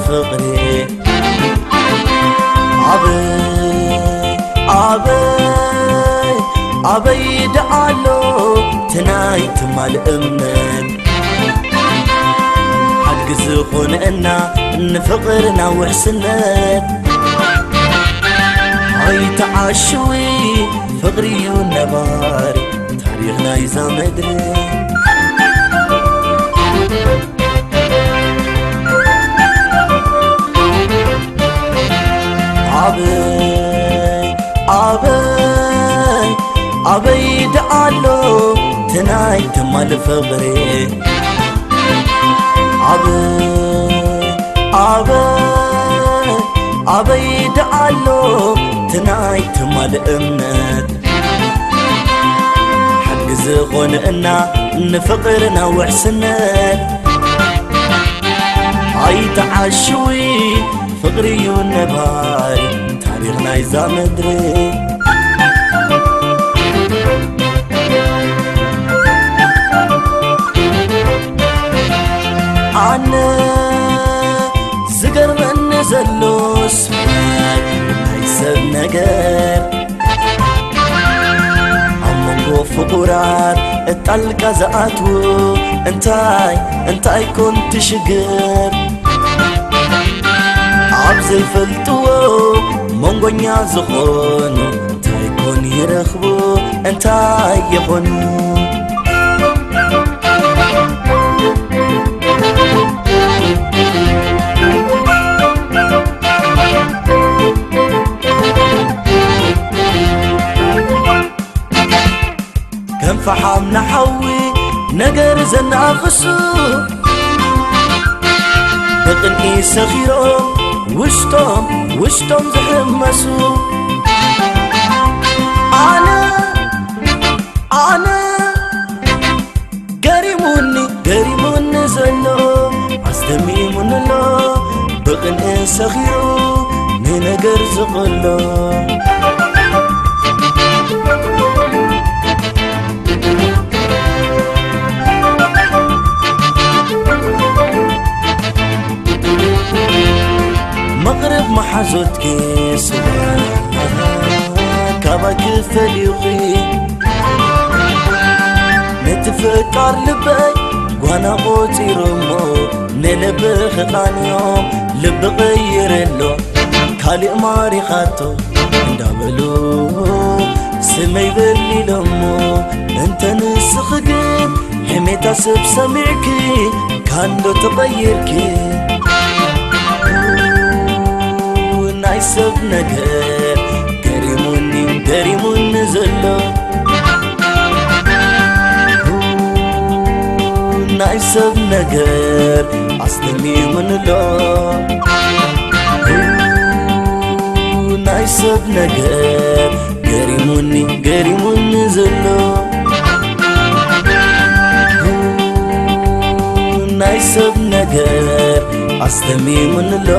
ፍቕሪ ኣበይ ኣበይ ኣበይ ደኣሎ ትናይ ትማል እምነት ሓድጊ ዝኾነና ንፍቕርና ውሕስነት ኣይተዓሽዊ ፍቕሪ እዩ ነባሪ ታሪኽ ናይዛ ምድሪ ኣበይ ኣበይ ኣበይ ደኣሎ ትናይ ትማል ፍቕሪ ኣበይ ኣበይ ኣበይ ደኣሎ ትናይ ትማል እምነት ሓድጊ ዝኾነና ንፍቕርና ውሕስነት ኣይተዓሽዊ ፍቕሪ እዩ ነባሪ ታሪኽ ናይዛ ምድሪ ኣነ ዝገርመኒ ዘሎስ ናይ ሰብ ነገር ኣብ መንጎ ፍቑራት እጣልቃ ዝኣትዉ እንታይ እንታይ ኮን ትሽግር ኣብ ዘይፈልጥዎ መንጎኛ ዝኾኑ እንታይ ኮን ይረኽቡ እንታይ ይኾኑ ከም ፈሓም ንሓዊ ነገር ዘናኽሱ ብቕንኢ ሰኺሮም ውሽጦም ውሽጦም ዝሕመሱ ኣነ ኣነ ገሪሙኒ ገሪሙኒ ዘሎ ኣስደሚሙኒ ኣሎ ብቕንኢ ሰኺሩ ንነገር ዝቕሎ መቕርብ መሓዞትኪ ስዋ ካባኪ ፈሊኺ ነቲ ፈቃር ልበይ ጓና ቆፂሮሞ ንልብኺ ቃንዮም ልቢ ቀይረሎ ካሊእ ማሪኻቶ እንዳበሉ ስመይ በሊሎሞ እንተ ንስኺ ግን ሕሜታ ሰብ ሰሚዕኪ ካንዶ ተቐይርኪ ናይ ሰብ ነገር ገሪሙኒ ገሪሙኒ ዘሎ ናይ ሰብ ነገር ኣስደሚሙኒ ኣሎ ናይ ሰብ ነገር ገሪሙኒ ገሪሙኒ ዘሎ ናይ ሰብ ነገር ኣስደሚሙኒ ኣሎ